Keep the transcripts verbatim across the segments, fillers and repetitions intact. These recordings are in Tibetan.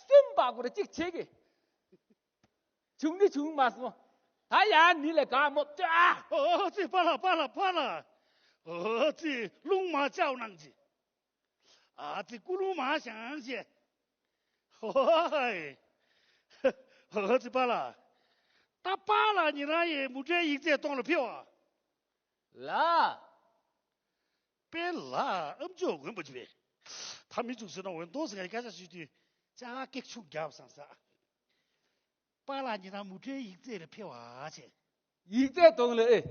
སུམ་པ་གོ་ར་གཅིག་བྱེད་གི། བྱུང་ནི་བྱུང་མ་སོང་། ད་ཡང་ནི་ལས་ག་མོ་ཏྲ། ཨོ་ཙི་པ་ལ་པ་ལ་པ་ལ། ཨོ་ཙི་རླུང་མ་བཅའ་གནང་ཅི། ཨ་ཙི་ཀུ་རླུང་མ་བཞེངས་ཅི། ཧོ་ཧོ་ཧོ། ཨོ་ཙི་པ་ལ། ད་པ་ལ་ཉི་རང་ཡི་མུ་འབྲེལ་ཡིག་ཚད་གཏོང་ལ་ཕེབས་བ། ལ། པེ་ལ་ཨམ་ཅོག་མགོན་པོ་ཅི་བས། ད་མི་ཚུགས་ཟེར་ན་འོན་ཏོ་ཟེར་ངའི་སྐད་ཆ་ཞུས་དུས་ཅ་ཀེག་ཆུག་རྒྱབ་སང་ས། པཱ་ལགས་ཉི་རང་མུ་འབྲེལ་ཡིག་ཚད་ལ་ཕེབས་བ་བྱས། ཡིག་ཚད་གཏོང་ལ་ཨེ།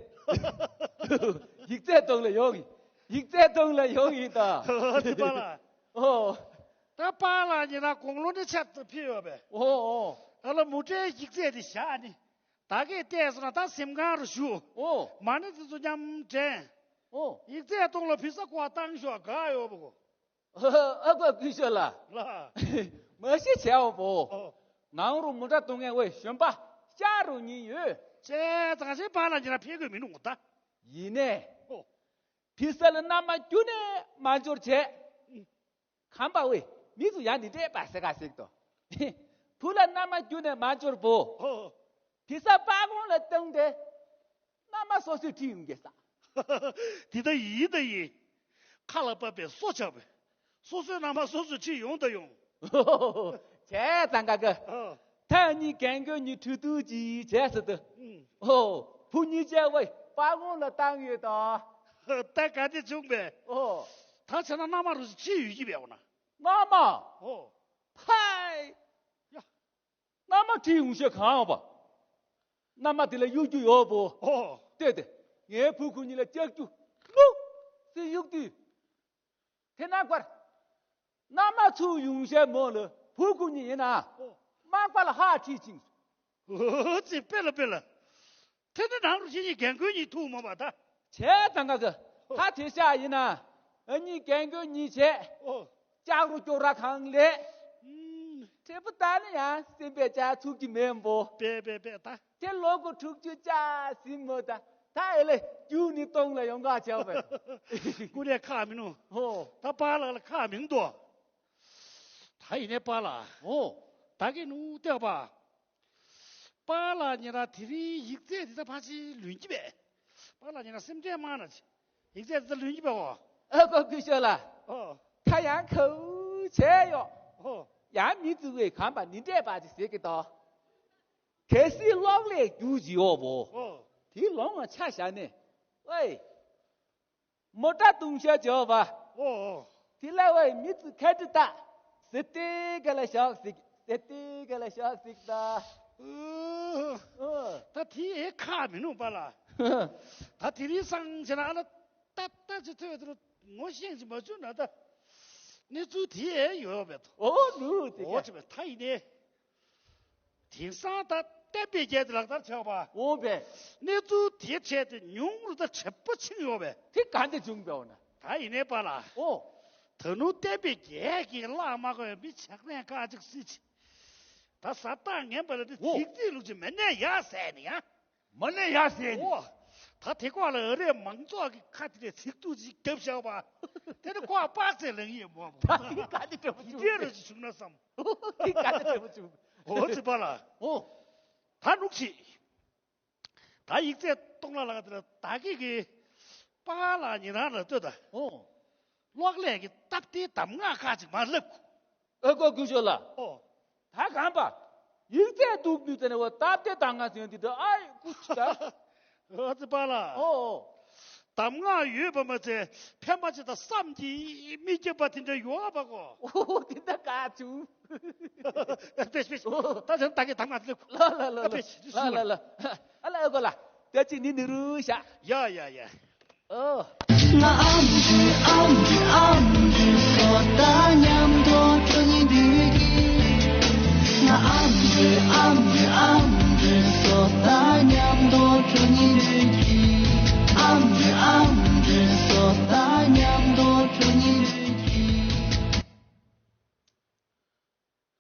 ཡིག་ཚད་གཏོང་ལ་ཡོང་གི། ཡིག་ཚད་གཏོང་ལ་ཡོང་གི་ད། ཨོ་ཙི་པཱ་ལགས། ཨོ། ད་པཱ་ལགས་ཉི་རང་དགུང་ལོ་ནས་ཆེ་ཙམ་ཕེབས་ཡོད་པས། ཨོ་ཨོ། ད་ལ་མུ་འབྲེལ་ཡིག་ཚད་དེ་བཞག་ནི། ད་གས་བལྟས་སོང་ན་ད་གཟིམ་ཁང་རུ་བཞུགས། ཨོ། མ་ཎི་དེ་ཚོ་མཉམ་འདྲེན། ཨོ། ཡིག་ཚད་གཏོང་ལ་བི་ས་ཀོ་བཏང་ཤོག་ག་ཡོད་པ་གོ། ཨ་ཁུ་སྐུ་ཞབས་ལགས། ལགས། མ་གཞི་བྱས་འོ་བོ། ཨོ། ང་རུ་མུ་འདྲ་གཏོང་མཁན་བས་གཞོན་པ་ཤ་རུ་ཉིན་ཡོད། ཅེ་ཙང་ཞེ་པཱ་ལགས་ཉི་རང་ཕེབས་དགོས་མི་འདུག་ད། ཡིན་ནས། ཨོ། བི་ས་ལ་མནའ་མ་རྒྱུ་ནས་མ་འབྱོར་བྱས། ཨུ། ཁམས་པ་བས་མི་ཚོ་ཡང་འདི་འདྲས་པ་ཟེར་ག་ཟེར་དོ། བུ་ལ་མནའ་མ་རྒྱུ་ནས་མ་འབྱོར་བོ། ཨོ། བི་ས་པ་གོང་ལ་བཏང་སྟེ། མནའ་མ་སོ་སོས་ཁྲིད་ཡོང་གི་ས། དེ་ལྟ་ཡིན་ད་ཡིན། ཁ་ལ་བབས་པའི་སོ་ཆགས་པས། སོ་སོའི་མནའ་མ་སོ་སོས་ཁྲིད་ཡོང་ད་ཡོང་། བྱས་ཙང་ཀ་ཀ། ཨ། ཐ་གཉིས་རྒན་རྒོན་གཉིས་ཁྲི་ཐུག་ཅིག་བྱས་ཟེར་དུ། ཨུ། ཨོ། བུ་གཉིས་བྱས་བས་པ་གོང་ལ་བཏང་ཡོད་ད། ད་ག་དེ་བྱུང་བས། ཨོ། ད་བྱས་ན་མནའ་མ་རུ་ཁྲིད་ཡོད་ཀྱི་བས་འོ་ན། མནའ་མ། ཨོ། ཕའི། ཡ། མནའ་མ་ཁྲིད་ཡོང་ཤེས་གང་བ། མནའ་མ་དེ་ལ་གཡོ་སྒྱུ་ཡོད་པོ། ཨོ། ལྟོས་ཏེ། ངའི་བུ་ཁུ་གཉིས་ལ་ལྕགས་ཀྱུ་ལུག་སེ་གཡུག་དུས། དེ་ན་བར། མནའ་མ་ཚུར་ཡོང་ཤེས་མོ་ལ་བུ་ཁུ་གཉིས་ཡིན་ན། ཨོ། མག་པ་ལ་ཧ་ཁྲིད་ཅིང་། ཨོ་ཙི་པེ་ལ་པེ་ལ། དེ་ནི་ནང་རུ་ཤེས་ཉིད་རྒན་རྒོན་གཉིས་ཐུག་མ་པ་ད། བྱས་ཙང་ཀ་ཀ། ད་དེ་ཤ་ཡིན་ན། ཨ་ནི་རྒན་རྒོན་གཉིས་བྱས། ཨོ། ལྕགས་རུ་སྐྱོ་ར་གང་ལས། ཨུམ། ཁྲེ་པོ་ད་ནི་ཡང་སེམས་པའི་ལྕགས་ཚུགས་ཀྱི་མེན་པོ། པེ་པེ་པེ་ད། དེ་ལོ་གོ་དྲུག་ཅུ་ལྕགས་ཟིན་མོ་ད། ད་ཨེ་ལེ་རྒྱུ་ནི་གཏོང་ལ་ཡོང་ག་བྱས་པས། ཀུ་རེ་ཁ་མི་ནུ། ཨོ། ད་པཱ་ལགས་ལ་ཁ་མིན་དོ། ད་ཡིན་ནའི་པཱ་ལགས། ཨོ། ད་གིན་ནུ་ལྟོས་པ། པཱ་ལགས་ཉེ་རང་དེ་རིང་ཡིག་ཚད་འདི་ད་ཕ་ཆེ་ལོན་གྱི་བས། པཱ་ལགས་ཉེ་རང་སེམས་ཁྲལ་མ་གནང་ཅིག་ཡིག་ཚད་འདི་ད་ལོན་གྱི་བས་འོ། ཨ་ཁུ་སྐུ་ཞབས་ལགས། ཨོ། ད་ཡང་ཁའུ་བྱས་ཡོད། ཨོ། ཡང་མི་བཙུགས་པའི་གམ་པ་ནི་འདྲས་པ་ཅིག་ཟེར་གི་དོ། གལ་སྲིད་གློག་ཀླད་རྒྱུག་བྱེད་ཡོག་པོ། ཨོ། དེའི་ལོང་ང་ཆ་བཞག་ནས། ཝེ། མོ་ཊ་བཏུང་ཤ་བྱོས་པ། ཨོ་ཨོ། དེ་ལ་ཝེ་མི་ཚོ་ཁ་ཏྲི་ཏ། ཟེ་ཏེ་ག་ལ་ཤག་ཟིག་ཟེ་ཏེ་ག་ལ་ཤག་ཟིག་ད། ཨོ། ཨོ། ད་དེ་ཨེ་ཁག་མི་ནུག་པ་ལ། ད་དེ་རིང་སང་ཆེ་ན་ཨ་ལ་ཏ་ཏ་ཅི་ཐོས་དུ་ངོ་ཤེས་ཅི་མ་བྱུང་ན་ད། གནས་ཚུལ་དེ་ཨེ་ཡོད་པས་ད། ཨོ་ནུ་དེ་ཨོ་ཅི་བས་ད་ཡིན་ནས། དེང་སང་ད་བསྟན་པའི་རྒྱལ་དེ་ལག་བསྟར་བྱས་པ། འོང་པས། གནས་ཚུལ་དེ་འཕྲད་དེ་ཉུང་རུ་ད་དྲེད་པ་ཕྱིན་ཡོད་པས། དེ་ག་འདྲ་བྱུང་བས་འོ་ན། ད་ཡིན་ནའི་པ་ལ། ཨོ། ད་ནུ་བསྟན་པའི་རྒྱལ་གྱིས་བརླག་མ་དགོས་མི་ཆགས་ནས་ཁ་ཅིག་སྲིད་ཅི། ད་ཟབ་ཏང་ངན་པ་ལ་དེ་ཨོ། ཐིག་ཚིག་ལུག་ཅིག་མེད་ནས་ཡ་ཟེར་ནི་ཡ། མ་ནས་ཡ་ཟེར་ནི། ཨོ། ད་དེ་ཀོ་ལ་ཨ་རེ་མང་ཚོགས་ཀྱི་ཁ་དེ་ལས་ཚིག་ཐུག་ཅིག་བརྒྱབ་བཞག་པ། དེ་ནི་ཀོ་པག་ཚེ་ལེང་ཡིན་མོ་མོ། ད་དེ་ག་དེ་འདྲ་པོ་བྱུང་། དེ་ར་ཅིག་བྱུང་ན་བསམ། དེ་ག་དེ་འདྲ་པོ་བྱུང་། ཨོ་ཙི་པ་ལ། ཨོ། ད་ནུག་ཅིག་ད་ཡིག་ཚད་གཏོང་ལ་ལག་དེ་ལ་ད་གི་གི་པ་ལ་ཉི་རང་ལ་ལྟོས་ད། ཨོ། གློག་ཀླད་ཀྱི་སྟབས་བདེའི་གདམས་ངག་ཁ་ཅིག་མར་ལབ། ཨོ་ཀོ་ཀུ་ཤོ་ལ། ཨོ། ད་གང་པ། ཡིག་ཚད་འདུག་ནུས་ཙ་ནས་འོ་སྟབས་བདེ་གདམས་ངག་ཟེར་འདི་འདྲ་ཨའི་ཀུ་ཤི་ད། ཨོ་ཙི་པ་ལ། ཨོ། གདམས་ངག་ཡོད་པ་མ་ཚད་ཕན་པ་ཅི་ད་བསམ་གྱིས་མི་ཁྱབ་པ་དེ་འདྲ་ཡོད་པ་གོ། ཨོ་དེ་འདྲ་ག་བྱུང་། པེཤ་པེཤ། ད་ཆང་ད་གི་དམ་ང་ལེགས། ལ་ལ་ལ་ལ། པེཤ། ལ་ལ་ལ། ཨ་ལ་ཨ་གོ་ལ། ད་ཅི་ནི་ནི་རུ་ཤ། ཡ་ཡ་ཡ། ཨོ། ང་ཨམ་ཆི་ཨམ་ཆི་ཨམ་ཆི་སོ་ད་མཉམ་དུ་འགྲོ་ཉིན་དུས་ཀྱི། ང་ཨམ་ཆི་ཨམ་ཆི་ཨམ་ཆི་སོ་ད་མཉམ་དུ་འགྲོ་ཉིན་དུས་ཀྱི། ཨམ་ཆི་ཨམ་ཆི་སོ་ད་མཉམ་དུ་འགྲོ་ཉིན་དུས་ཀྱི།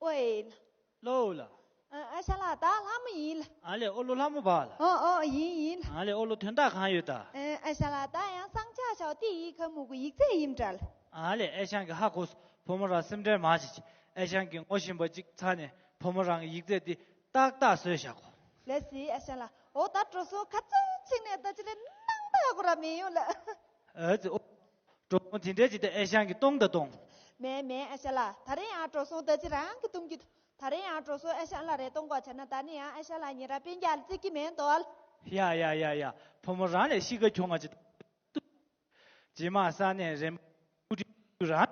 ཨོའི། ལོ་ལ། ཨ་ཨ་ཞང་ལགས་ད་ལྷ་མོ་ཡིན་ལ། ཨ་ལེ་ཨོ་ལོ་ལྷ་མོ་བ་ལ། ཨོ་ཨོ་ཡིན་ཡིན་ལ། ཨ་ལེ་ཨོ་ལོ་དོན་དག་གང་ཡོད་ད། ཨ་ཨ་ཞང་ལགས་ད་ཡང་སང་ཆ་ཞའོ་ཏི་ཡི་ཁ་མུ་གུ་ཡིག་ཚད་ཡིན་འདྲ་ལ། ཨ་ལེ་ཨ་ཞང་གི་ཧ་གོ་སོ། བུ་མོ་རང་སེམས་ཁྲལ་མ་བྱེད་ཅིག་ཨ་ཞང་གི་ངོ་ཤེས་པ་ཅིག་ཚ་ནས་བུ་མོ་རང་གི་ཡིག་ཚད་འདི་ཏག་ཏག་བཟོས་བཞག་གོ། ལེ་སི་ཨ་ཞང་ལགས་ཨོ་ད་འགྲོ་སོང་ཁ་ཚོན་ཆིག་ནས་ད་ཅི་ལེ་སྣང་དག་གོ་ར་མི་ཡོང་ལ། ཨ་ཙི་ཨོ། འགྲོ་སོང་དེ་འདྲའི་ཅིག་ད་ཨེ་ཤང་གི་སྟོང་ད་སྟོང་། མེད་མེད་ཨེ་ཤ་ལགས། ད་རེས་ཡང་འགྲོ་སོང་ད་ཅི་རང་གི་གཏོང་གི་འདུག་ད་རེས་ཡང་འགྲོ་སོང་ཨེ་ཤ་ལགས་རེ་གཏོང་དགོས་བྱས་ན་ད་ནི་ཡང་ཨེ་ཤ་ལགས་ཉེ་རང་སྤུན་ཀྱག་ལ་བརྩི་གི་མེད་འདོད། ཡ་ཡ་ཡ་ཡ། བུ་མོ་རང་ལས་གཤིས་ཀ་གྱོང་ང་ཅི། རྗེས་མ་ས་གནས་རེམ་ཀུ་ཀྲི་རང་།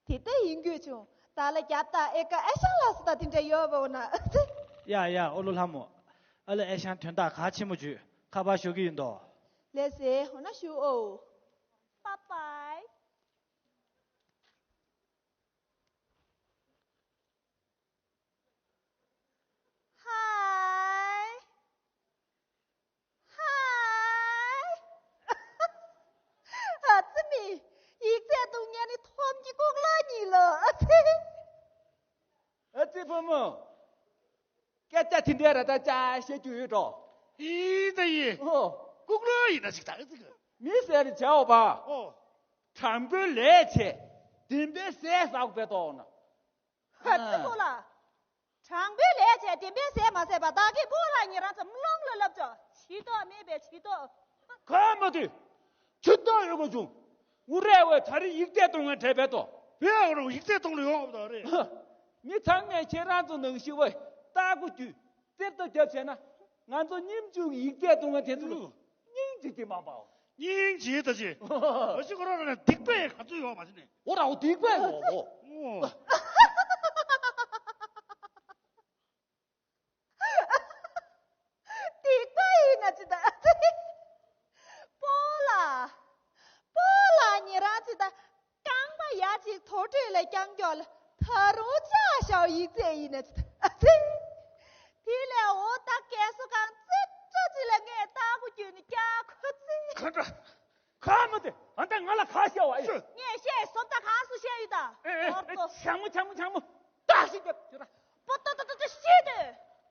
དེ་ལྟ་ཡིན་དགོས་བྱུང་། ད་ལ་རྒྱབ་ད་ཨེ་ཀ་ཨེ་ཤ་ལགས་སུ་ད་དེ་འདྲ་ཡོད་པ་འོ་ན། ཡ་ཡ་ཨོ་ལོ་ལྷ་མོ། ཨ་ལ་ཨེ་ཤང་དོན་དག་ག་ཆེན་མོ་བརྗོད་ཁ་པར་ཞོག་གི་ཡིན་དོ། ལེ་སེ་འོ་ན་ཞུ་ཨོ། Bye bye. Hi. Hi. ཨ་ཙི་མི། ཡིག་ཚད་གཏོང་མཁན་ནི་ཐོམ་གྱི་ལྐོག་ལ་གཉིས་ལོ། ཨ་ཙི། ཨ་ཙི་བུ་མོ། སྐད་ཆ་དེ་འདྲའི་ར་ད་ཅག་བཤད་རྒྱུ་ཡོད་འགྲོ། ཡིན་ད་ཡིན། ཨོ། ལྐོག་ལ་ཡིན་ན་ཞིག་ད་ཨ་ཙི་གི། མི་ཟེར་བྱའོ་བ། ཨོ། དྲང་པོའི་ལས་བྱས། བདེན་པའི་ཟས་ཟ་དགོས་པའི་ཐོག་ན། ཧ་ཙི་ཀོ་ལ། དྲང་པོའི་ལས་བྱས་བདེན་པའི་ཟས་མ་ཟས་པ་བདག་གིས་སྤོ་ལགས་ཉེ་རང་ཚོ་མི་ལོང་ལ་ལབ་ཅོག་ཇུས་གཏོགས་མེད་པའི་ཇུས་གཏོགས། ག་མ་དུས། ཇུས་གཏོགས་ཡོད་པ་བྱུང་། འུ་རས་བས་ད་རེས་ཡིག་ཚད་གཏོང་ངན་བྲེལ་བས་ཏོ། བས་འོ་ར་ཡིག་ཚད་གཏོང་ལ་ཡོང་བ་དང་རེད། མི་ཚང་མས་ཁྱེད་རང་ཚོ་ནང་བཞིན་བས་ལྟ་སྒོ་བརྒྱུད། རྩེར་ལྟ་རྒྱབ་བྱས་ན། ང་ཚོ་ཉིན་བཅུ་གི་ཡིག་ཚད་གཏོང་ངན་དེ་ཚོ་ལ། སྙིང་རྗེ་གི་མ་པའོ། སྙིང་རྗེ་ད་ཅི། འོ་ཞིག་ཁོ་རང་རང་སྡིག་པ་ག་ཚོད་ཡོད་མ་ཤེས་ནས། འོ་ར་འོ་སྡིག་པ་ཡོད་འོ། འོ། སྡིག་པ་ཡིན་ན་ཅི་ད། སྤོ་ལགས། སྤོ་ལགས་ཉེ་རང་ཅི་ད། རྐང་པ་ཡ་གཅིག་དོ་གྲོད་ལ་རྐྱང་མགྱོགས་ལ་ད་རུང་ཅག་ཞའོ་ཡིག་ཚད་ཡིན་ན་ཅི་ད། དེ་ལས་འོ་ད་རྒས་གསོ་ཁང་རྩེ་ཅོ་ཅི་ལ་ངས་ལྟ་སྒོ་བརྒྱུད་ནས་རྒྱག་ཁོ་ཚེ། ག་འདྲ། ཁ་མ་དེ་ཨ་ད་ང་ལ་ཁ་བཤད་བ་ཨེ། ངས་བཤད་སོབ་ད་གང་སུ་བཤད་ཡོད་ད། ཨེ་ཨེ་ཨོ་ཏོ། ཆང་མོ་ཆང་མོ་ཆང་མོ་ཏག་ཞིག་རྒྱབ་ཁྱོད་ར། པོ་ཏོ་ཏོ་ཏོ་ཏོ་ཤི་དེ།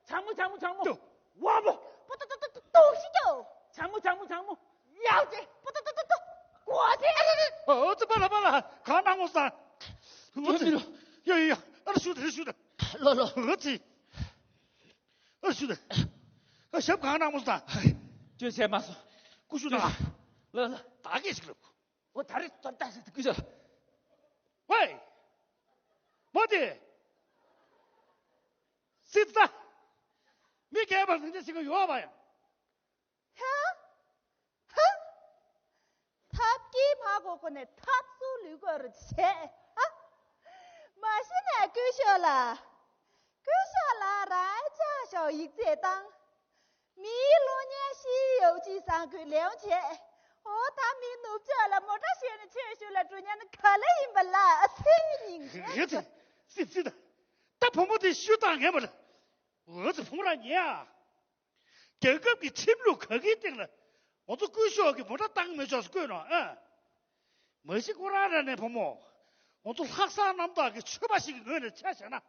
ཆང་མོ་ཆང་མོ་ཆང་མོ། ཝ་པོ། པོ་ཏོ་ཏོ་ཏོ་ཏོ་ཏོ་ཤི་ཀྱོ། ཆང་མོ་ཆང་མོ་ཆང་མོ། ཡག་ཅེ། པོ་ཏོ་ཏོ་ཏོ་ཏོ་གོ་ཅེ། ཨོ་ཙི་པ་ལ་པ་ལ་གང་ན་ངོ་ས། ཨོ་ཙི། ཡ་ཡ་ཡ། ཨ་ལ་ཤུ་དེ་ཤུ་དེ། ལོ་ལོ། ཨོ་ཙི། ཨ་ཤུ་དེ། ཨ་ཞབས་གང་ན་ངོ་ས། ཅོ་ཆེ་མ་སོ། ཀུ་ཤུ་ན། ལོ་ལོ། ད་གེ་ཞིག་ལ། ཨོ་ད་རེས་ད་ད་ཞིག་ཏུ་ཀུ་ཤུ། ཝེ། མོ་དེ། སི་ཙ། མི་སྒེར་བར་ཟིང་ཆ་བྱེད་ཀྱི་ཡོད་པ་ཡང་། ཧ། ཧ། ཐབས་ཀྱིས་མ་གོ་གོ་ནས་ཐབས་སུ་ལུས་དགོས་རུ་བྱས། ཧ། མ་གཞི་ནས་སྐུ་ཞབས་ལ། སྐུ་ཞབས་ལ་རང་ཅག་ཞའོ་ཡིག་ཚད་བཏང་། མིའི་གློག་བརྙན་ཤེས་ཡོད་ཅིག་བཟང་ཁུལ་ལེའུ་བྱས། འོ་ད་མི་ནུབ་ཕྱོགས་ལ་མོ་ཊ་ཞོན་ནས་ཆོས་ཞུ་ལ་འགྲོ་ཉན་ག་ལེ་ཡིན་པ་ལ་ཨ་ཚེ་སྙིང་རྗེ། ཨེ་ཙི། སི་སི་ད། ད་བུ་མོ་དེ་ཤུ་བཏང་ངེས་པ་ལ། འོ་ཙི་བུ་མོ་རང་ཉལ་ཨ། རྒྱལ་ཁབ་ཀྱི་ཁྲིམས་ལུགས་ག་གིའི་སྟེང་ལ་ང་ཚོ་སྐུ་ཞབས་ཀྱི་མོ་ཊ་བཏང་མེད་ཆོག་སུ་བཀོད་ནོ་ཨ། མ་གཞི་ཁོ་རང་ར་ནས་བུ་མོ། ང་ཚོ་ལྷག་བསམ་རྣམ་དག་གི་ཆོས་པ་ཞིག་གི་ངོས་ནས་ཆ་བཞག་ན།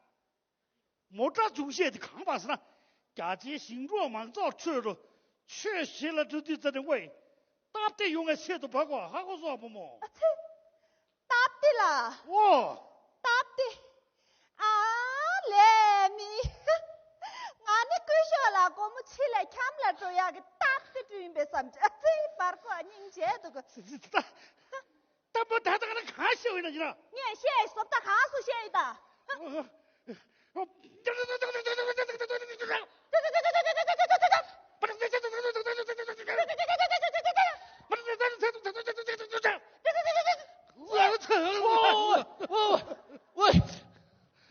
མོ་ཊ་འབྱུང་བཤད་དེ་གང་པ་ཟེར་ན། རྒྱ་ཆེའི་ཞིང་འབྲོག་མང་ཚོགས་ཁྲོད་དུ་ཆོས་བྱེད་ལ་འགྲོ་དུས་ཙམ་ནས་ཝེ། སྟབས་བདེ་ཡོང་བའི་ཆེད་དུ་འབག་གོ་ཧ་གོ་སོང་བུ་མོ། ཨ་ཚེ། སྟབས་བདེ་ལ། ཨོ། སྟབས་བདེ། ཨ་ལས་མི། ང་ནི་སྐུ་ཞབས་ལ་སྒོར་མོ་ཕྱི་ལ་འཁྱམ་ལ་འགྲོ་ཡག་གི་སྟབས་བདེ་བསྐྲུན་པའི་བསམ་བྱ་ཨ་ཚེ་བར་སྐོར་སྙིང་རྗེ་འདུག་གི། ཙི་ཙི་ཙི། ད་མོ་ད་ད་ག་ན་གང་ཤེས་འོས་ན་ཡིན་ན། ངས་ཤེས་སོ་ད་གང་སུ་ཤེས་ཡོད་ད།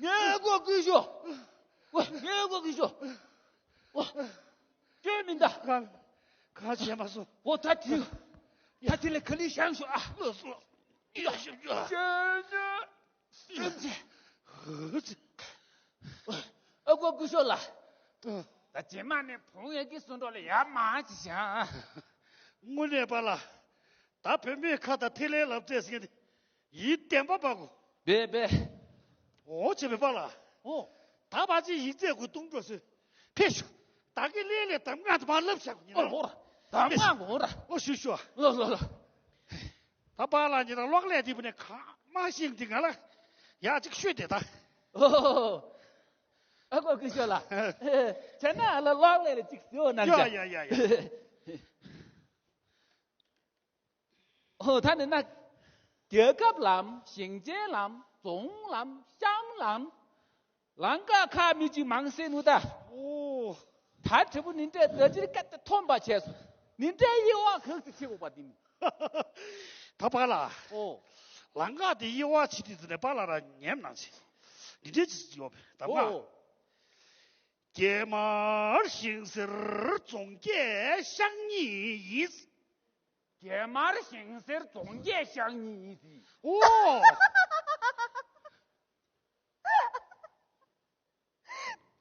ངས་གོ་གུས་ཤོག་ངས་གོ་གུས་ཤོག་ཁྱོད་མིན་ད། གང་གང་བྱས་མ་སོང་། འོ་ད་དེ། ད་དེ་ལས་ག་ལེར་བཞེངས་ཤོག་ཨ། ལོ་སོ། ཡ་ཤ་ཡ། ཤ་ཤ། ཨ་ཀོ་སྐུ་ཞབས་ལགས། ད་རྗེས་མ་ནས་བུང་ཡས་ཀྱི་སུན་གྲོགས་ལ་ཡར་མར་ཅིག་བཞག་དངོས་གནས་པ་ལ། ད་བུད་མེད་ཁ་དང་ཐིག་ལེའི་ལབ་རྩལ་ཟེར་མཁན་དེ་ཡིད་བརྟན་པ་པ་གོ། བས་བས། འོ་བྱས་པའི་པ་ལ། འོ། ད་པ་ཅིག་ཡིག་ཚད་དགུ་གཏོང་འགྲོ་ཟེར། ཕེབས་ཤོག་ད་གི་ལས་ལས་གདམས་ངག་དེ་མར་ལབ་བཞག་གོ་ཉིན་ཨོ་ལ། ཧོ་ར། གདམས་ངག་གོ་ར། ཨོ་ཞུ་ཞུ། ལོ་ལོ་ལོ། ད་པཱ་ལགས་ཉིད་ལ་གློག་ཀླད་འདི་བུ་ནས་གང་མ་ཤེས་འདི་ང་ལ་ཡག་ཅིག་ཤོད་དེ་ད། ཨོ། ཨ་ཀོ་སྐུ་ཞབས་ལགས། བྱས་ན་ཨ་ལ་གློག་ཀླད་ལ་ཅིག་ཟེར་འོ་ན་ཡ་ཡ་ཡ་ཡ། ཨོ་ད་ནི་ན། རྒྱལ་ཁབ་ལམ་ཞིང་ཆེན་ལམ་རྫོང་ལམ་ཤང་ལམ། ལམ་ཀ་ཁ་མི་གཅིག་མང་སེ་ནུ་ད། ཨོ། ད་དྲི་བུ་ནི་འདྲས་ད་ཅིར་ཀ་ཏེ་ཐོན་པ་བྱས་སོ། ནི་འདྲས་ཡི་བ་གག་ཏེ་ཆེ་གོ་པ་དི་མི། ད་པཱ་ལགས། ཨོ། ལམ་ཀ་དེ་ཡི་བ་ཆི་དི་ཟི་ནས་པཱ་ལགས་ར་ཉེམ་ནང་ཆེ། ནི་འདྲས་ཅི་ཡོད་པས་ད་པཱ། ཨོ། རྒྱལ་དམར་ཞིང་སེར་རྫོང་བརྒྱད་ཤང་གཉིས་ཡིན། རྒྱལ་དམར་ཞིང་སེར་རྫོང་བརྒྱད་ཤང་གཉིས་ཡིན་ཟི། ཨོ།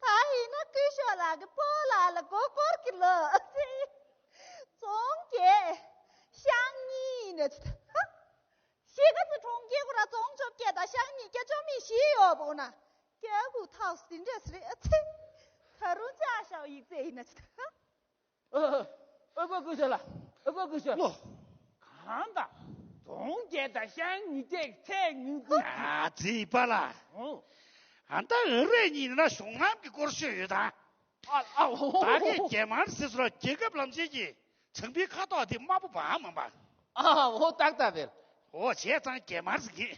ད་ཡིན་ན་སྐུ་ཞབས་ལགས་ཀྱི་སྤོ་ལགས་ལ་མགོ་སྐོར་གྱི་ལོ། རྫོང་བརྒྱད་ཤང་གཉིས་ཡིན་ན་ཅི་ད། ཤི་ཀ་ཙི་གྲོང་ཁྱེར་ཁོ་ར་རྫོང་བཅོ་བརྒྱད་དང་ཤང་གཉིས་ཀྱ་ཅོ་མི་ཤི་ཡོད་པོ་ན། ཀྱ་གུ་ཐག་སི་འདྲ་སི་རེད་ཨ་ཚེ། ད་རུང་ཅག་ཞའོ་ཡིག་ཚད་ཡིན་ན་ཅི་ད། ཨ་ཨ་ཀོ་སྐུ་ཞབས་ལགས། ཨ་ཀོ་སྐུ་ཞབས་ལོ། གང་དང་། རྫོང་བརྒྱད་དང་ཤང་གཉིས་བཅས་ཚད་ཉུང་ཙི། ཨ་ཙི་པཱ་ལགས། ཨོ། ཨ་ད་ཨ་རེ་གཉིས་ན་གཞུང་ལམ་གྱི་སྐོར་ཤོད་ཡོད་ད། ཨ་ཨ་ཨོ། ད་གིན་རྒྱལ་དམར་ཟེར་སོ་ར་རྒྱལ་ཁབ་ལམ་ཆེན་གྱི་བྱང་བུའི་ཁ་དོག་དེ་དམར་པོ་བ་མང་པ། ཨ་ཨོ་ཏག་ཏག་བེར། ཨོ་བྱས་ཙང་རྒྱལ་དམར་ཟེར་གྱི།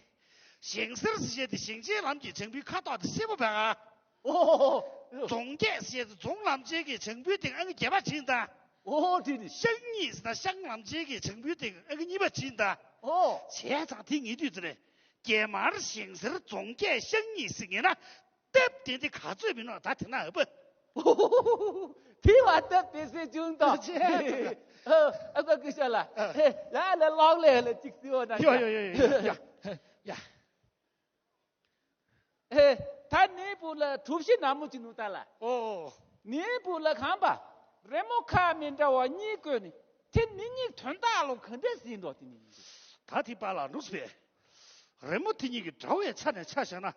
ཞིང་སེར་ཟེར་བྱས་དེ་ཞིང་ཆེན་ལམ་གྱི་བྱང་བུའི་ཁ་དོག་དེ་སེར་པོ་བ། ཨོ། རྫོང་བརྒྱད་ཟེར་བྱས་དེ་རྫོང་ལམ་ཆེན་གྱི་བྱང་བུའི་སྟེང་ཨང་ཀི་བརྒྱད་པ་ཕྱིན་ད། ཨོ་དེ་ནི། ཤང་གཉིས་ཟེར་ན་ཤང་ལམ་ཆེན་གྱི་བྱང་བུའི་སྟེང་ཨང་ཀི་གཉིས་པ་ཕྱིན་ད། ཨོ། བྱས་ཙང་དེ་ངེས་དུས་ཚེ་ནས་རྒྱལ་དམར་ཞིང་སེར་རྫོང་བརྒྱད་ཤང་གཉིས་ཟེར་ངེས་ན། སྟབས་བདེ་འདི་ག་ཚོད་མིན་ནོ་ད་དེ་ན་ཨ་པ། དེ་བ་སྟབས་བདེ་སེ་བྱུང་དང་། ཨ་ཨ་ཀ་ཀི་ཤ་ལ། ཡ་ལ་ལོག་ལེ་ལ་ཅིག་སི་འོ་ན། ཡ་ཡ་ཡ་ཡ་ཡ་ཡ། ཨེ། ད་ནི་བུ་ལ་གྲུ་བཞི་ན་མོ་ཅི་ནུ་ད་ལ། ཨོ། ནི་བུ་ལ་གང་པ། རི་མོ་ཁ་མི་འདྲ་བ་གཉིས་བཀོད་ནི། དེ་ནི་གཉིས་དོན་དག་ལོ་ག་འདྲ་ཟིན་འགྲོ་དེ་ནི། ད་དེ་པ་ལ་ནུས་པས། རི་མོ་དེ་གཉིས་ཀྱི་འདྲ་བའི་ཆ་ནས་ཆ་བཞག་ན།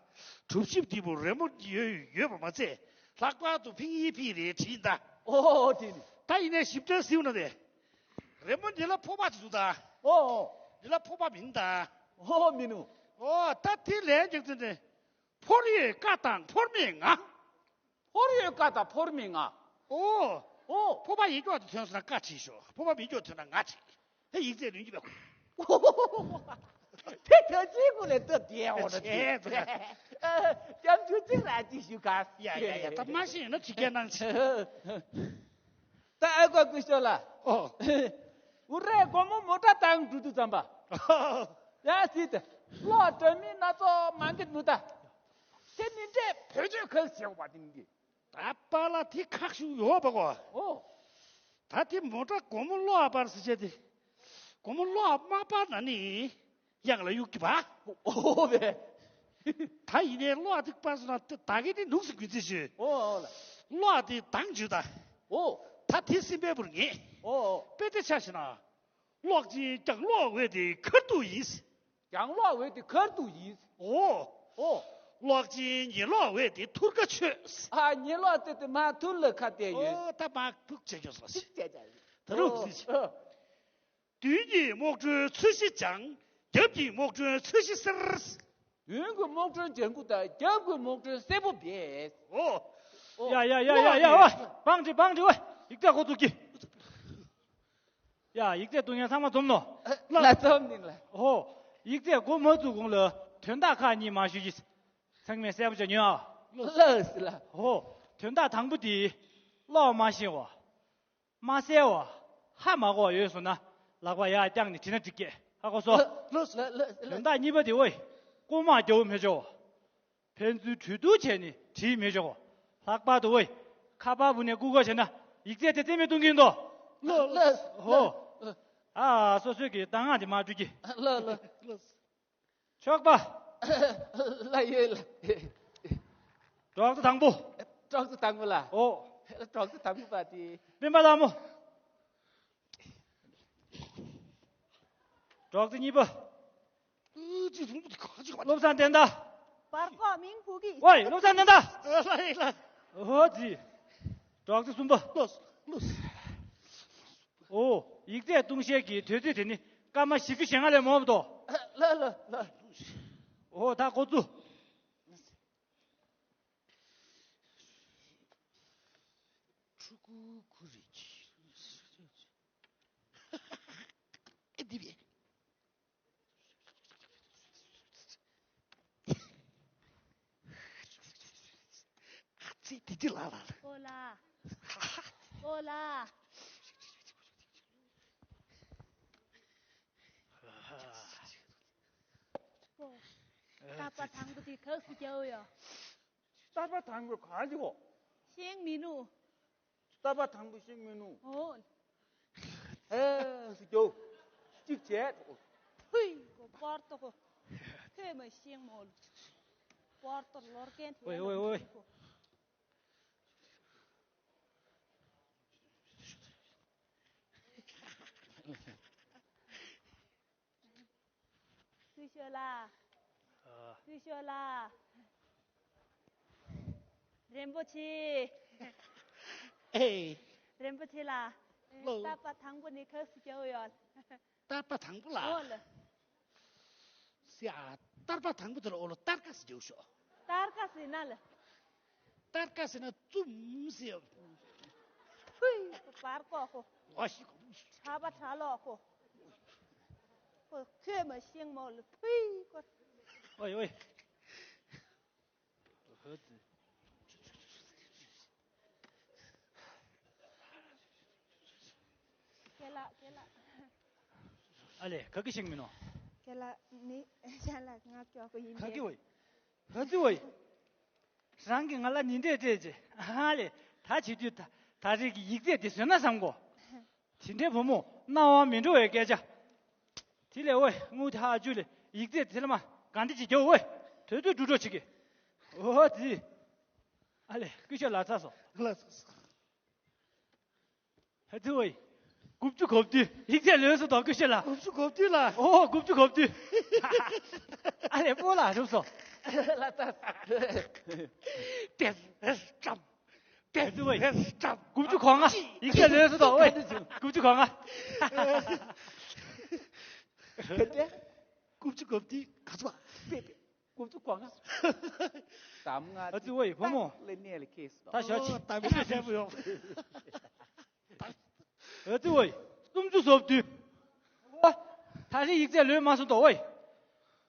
གྲུ་བཞི་འདི་བུ་རི་མོ་ཡོད་ཡོད་པ་མ་ཚད། ལྷག་པར་དུ་ཕིང་ཡི་ཕི་རེ་བྲིས་ད། ཨོ་དེ་ནི། ད་ཡིན་ནའི་ཞིབ་ཕྲ་ཟིན་ན་དེ། རི་མོ་འདི་ལ་ཕོར་པ་ཅིག་འདུག་ད། ཨོ་ཨོ། འདི་ལ་ཕོར་པ་མིན་ད། ཨོ་མིན་ནུ། ཨོ་ད་དེ་ལས་རྒྱུ་མཚན་ནི། ཕོར་ཡོད་ཀ་དང་ཕོར་མེད་ང་། ཕོར་ཡོད་ཀ་དང་ཕོར་མེད་ང་། ཨོ། ཨོ། ཕོར་པ་ཡིན་ཀྱོག་དེ་ཐོན་སོང་ན་ཀ་བྲིས་ཤོག་ཕོར་པ་མིན་ཀྱོག་ཐོན་ན་ང་བྲིས། ཧེ་ཡིག་ཚད་ལོན་གྱི་མེད་ཁོ། དེ་ཐོས་ཚིག་གུ་ལས་ཏོ་དེ་འོ་ན་དེ། ཨ། སྐྱབས་འཇུག་ཅིག་ར་ཅིག་ཞུ་ག་ཡ་ཡ་ཡ། ད་མ་ཤེས་ན་ཅིག་སྐད་གནང་ཅིག་ད་ཨ་ཀོ་ཀུ་ཤོ་ལ། ཨོ། འུ་རའི་སྒོར་མོ་མོ་ཊ་བཏང་འགྲོ་དུས་ཙམ་པ། ཡ་སྲིད་དེ། གློག་དྲ་མིག་སྣ་ཚོགས་མང་གི་འདུག་ད། དེ་ནི་འདྲེ་བོད་ཆོས་ཁ་ཟེར་བ་དེ་ནི་འདི། ད་པཱ་ལགས་དེ་ཁག་ཤུགས་ཡོད་པ་གོ། ཨོ། ད་དེ་མོ་ཊ་སྒོར་མོ་གློག་ཨ་པར་ཟེར་བྱས་དེ། སྒོར་མོ་གློག་ཨ་མ་པར་ན་ནི། ཡང་ལ་གཡུག་གི་བ། ཨོ་བས། ད་ཡིན་ནའི་གློག་ཨ་དེ་པར་སོང་ན་ད་གི་དེ་ནུག་སི་གུན་ཚི་ཞུ། ཨོ་ཨོ་ལ། གློག་ཨ་དེ་དང་འཇུ་ད། ཨོ། ད་དེ་སིམ་པའི་བུར་ངེས། ཨོ་ཨོ། དཔེ་དེ་ཆ་ཞིག་ན། གློག་ཅན་ཀྱང་གློག་འོད་དེ་ཁར་དུ་ཡིན། ཀྱང་གློག་འོད་དེ་ཁར་དུ་ཡིན། ཨོ། ཨོ། གློག་ཅན་ཉི་གློག་འོད་དེ་ཐུར་ཀ་ཆོད། ཨ་ཉི་གློག་དེ་དེ་མ་ཐུར་ལ་ཁ་གཏད་ཡོད། ཨོ་ད་མ་ཐུག་བྱེད་རྒྱུ་སོ་ཞིག་ཅེ་ཅེ། ད་རུང་ཨོ་ཟིག་ཨོ། མདུན་གྱི་རྨོག་སྒྲོན་ཚོས་གཞི་ཀྱང་རྒྱབ་ཀྱི་རྨོག་སྒྲོན་ཚོས་གཞི་སེར། མདུན་གྱི་རྨོག་སྒྲོན་ལྗང་གུ་དང་རྒྱབ་ཀྱི་རྨོག་སྒྲོན་སེར་པོ་བས། ཨོ། ཨོ། ཡ་ཡ་ཡ་ཡ་ཡ། ཨོ། བང་ཅི་བང་ཅི་ཨོ། ཡིག་ཚད་འགོ་འཛུགས་ཀྱི། ཡ་ཡིག་ཚད་བཏུང་མཁན་ཚང་མ་འཛོམས་ནོ། ལ་འཛོམས་ནི་ལ། ཨོ། ཡིག་ཚད་འགོ་མ་བཙུགས་གོང་ལ་དོན་དག་ཁག་གཉིས་མ་ཞུ་གི། ཚང་མས་གསལ་པོ་བྱས་ཉོན་ཨ། ལགས་སོ་ལགས། ཨོ། དོན་དག་དང་པོ་དེ། གློག་མ་ཤེས་བ། མ་གསལ་བ། ཧ་མ་གོ་བ་ཡོད་སོང་ན། ལག་པ་ཡར་བརྐྱངས་ནས་དྲིས་ན་འགྲིག་གས། ཧ་གོ་སོང་། ལགས་སོ་ལགས་སོ། དོན་དག་གཉིས་པ་དེ་ཨོའི། རྐུ་མ་རྒྱག་མི་ཆོག་ཕན་ཚུན་གྲོས་བསྡུར་བྱས་ནས་བྲིས་མི་ཆོག་ལྷག་པར་དུ་ཨོའི། ཁ་པར་བུ་ནས་རྐུ་འཁོར་བྱས་ན་ཡིག་ཚད་དེ་རྩིས་མེད་གཏོང་གི་ཡིན་དོ། ལགས་ལགས། ཧོ། ཨ་སོ་སོའི་གི་གདམས་ངག་དེ་མ་སྤྲོད་ཀྱི། ལགས་ལགས། ཆོག་པ། ལགས་ཡོད་ལགས། གྲོགས་ཚོ་དང་པོ། གྲོགས་ཚོ་དང་པོ་ལ། ཨོ། གྲོགས་ཚོ་དང་པོ་པ་དེ། སྤེན་པ་ལྷ་མོ། གྲོགས་ཚོ་གཉིས་པ། ཨུ་ཙི་ཐུང་པོ་དེ་ག་ཅིག་བློ་བཟང་བསྟན་དར། པར་ཀོ་མིང་བུ་གི། ཝེ་བློ་བཟང་བསྟན་དར། ཨ་ལ་ཡི་ལ། ཨོ་ཙི། གྲོགས་ཚོ་གསུམ་པ། ལོས་ལོས། ཨོ། ཡིག་ཚད་བཏུང་ཤེས་ཀྱི་དུས་ཚོད་དེ་ནི་སྐར་མ་བཞི་བཅུ་ཞེ་ལྔ་ལས་མང་བ་དོ། ལ་ལ་ལ། ཨོ་ད་འགོ་བཙུགས། ཕྲུ་གུ་གུ་རེ་ཁྱེར། ཨེ་འདི་བས། ཨ་ཙི་དེ་དེ་ལ་ལ་ལ། ཨོ་ལ། ཨོ་ལ། ཨོ། རྟ་པ་དང་པོ་དེ་གགས་སུ་རྒྱའོ་ཡ། རྟ་པ་དང་པོ་གང་ཅིག་གོ། ཤེས་མི་ནུ། རྟ་པ་དང་པོ་ཤེས་མི་ནུ། ཨོ། ཨེ་སུ་རྒྱའོ། གཅིག་བྱས། ཕུས་གོ་པར་ཏོ་གོ། ཐོས་མ་ཤེས་མོ། པར་ཏོ་ལོར་གན་ཐོས། ཨོའི་ཨོའི་ཨོའི། སུ་ཤོད་ལ། ཨ། སུ་ཤོད་ལ། རིན་པོ་ཆེ། ཨེ། རིན་པོ་ཆེ་ལ། ལོ། རྟ་པ་དང་པོ་ནི་གགས་སུ་རྒྱའོ་ཡ། རྟ་པ་དང་པོ་ལ། ཨོ་ལ། སི་ཨ། རྟ་པ་དང་པོ་དེ་ལ་ཨོ་ལ་སྟར་ཀ་ཟེར་རྒྱའོ་ཤོག་སྟར་ཀ་ཟེར་ན་ལ། སྟར་ཀ་ཟེར་ན་བཙུམ་ཟེར། ཕུས་པར་ཀོ་ཧོ། ཨ་ཤི་ཀོ། ཁྲ་པ་ཁྲ་ལོ་ཧོ། ཁོ་ཁོས་མ་ཤེས་མོ་ལ་ཕུས་ཀོ། ཨོའི་ཨོའི། ཁྱེད་ལ་ཁྱེད་ལ། ཨ་ལེ་ག་གི་ཤེས་མི་ནོ། ཁྱེད་ལ་ནི་ཤ་ལ་ང་སྐྱོ་གི་ཡིན་ག་གི་ཝེ། ག་ཚི་ཝེ། རང་གི་ང་ལ་ནི་འདྲེ་སྤྲད་ཅེ། ཨ་ལེ་ད་བྱེད་དུས་ད་ད་རེས་ཀྱི་ཡིག་ཚད་དེ་བཟོས་ན་བསམ་གོ། དེ་འདྲའི་བུ་མོ་རྣ་བ་མི་འགྲོ་བའི་སྐད་ཆ། དེ་ལས་ཝེ་དངུལ་ཐག་ཆོད་ལས་ཡིག་ཚད་དེ་ལ་མ་གང་འདྲ་ཅིག་རྒྱོབ་ཝེ། དོད་དོད་འགྲོ་འགྲོ་བྱེད་ཀྱི། ཨོ་དེ། ཨ་ལེ་སྐུ་ཞབས་ལ་ཚ་སོ། ལ་ཚ་སོ། ཧ་ཙི་ཝེ། དགུ་བཅུ་གོ་བདུན། ཡིག་ཚད་ལོན་སོང་དོ་སྐུ་ཞབས་ལ། དགུ་བཅུ་གོ་བདུན་ལ། ཨོ་དགུ་བཅུ་གོ་བདུན། ཨ་ལེ་སྤོ་ལ་རུབ་སོ། ལ་ད། ཏེ་ཧེ་ཀྲམ། ཏེ་ཧེ་ཀྲམ། དགུ་བཅུ་གོ་ལྔ། ཡིག་ཚད་ལོན་སོང་དོ་ཝེ། དགུ་བཅུ་གོ་ལྔ། དགུ་བཅུ་གོ་བདུན་ག་ཚོད་པ། དགུ་བཅུ་གོ་ལྔ། གདམ་ང་ཨ་ཙི་ཝེ་བུ་མོ། ལེ་ནས་ལེ་ཁེས་སོ། ད་ཞོ་ཆི། ཨོ་ད་མི་ཤེས་བུ་ཡོང་། ཨ་ཙི་ཝེ་སུམ་ཅུ་སོ་བདུན། ཨོ། ད་རེས་ཡིག་ཚད་ལོན་མ་སོང་དོ་ཝེ།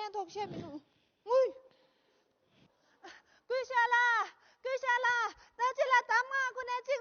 ཕན་ཐོགས་ཤེས་མི་འདུག་ངུས། ཀུ་ཤ་ལ། ཀུ་ཤ་ལ། ད་ཅི་ལ་དམ་ང་ཁོ་ནས་ཅི།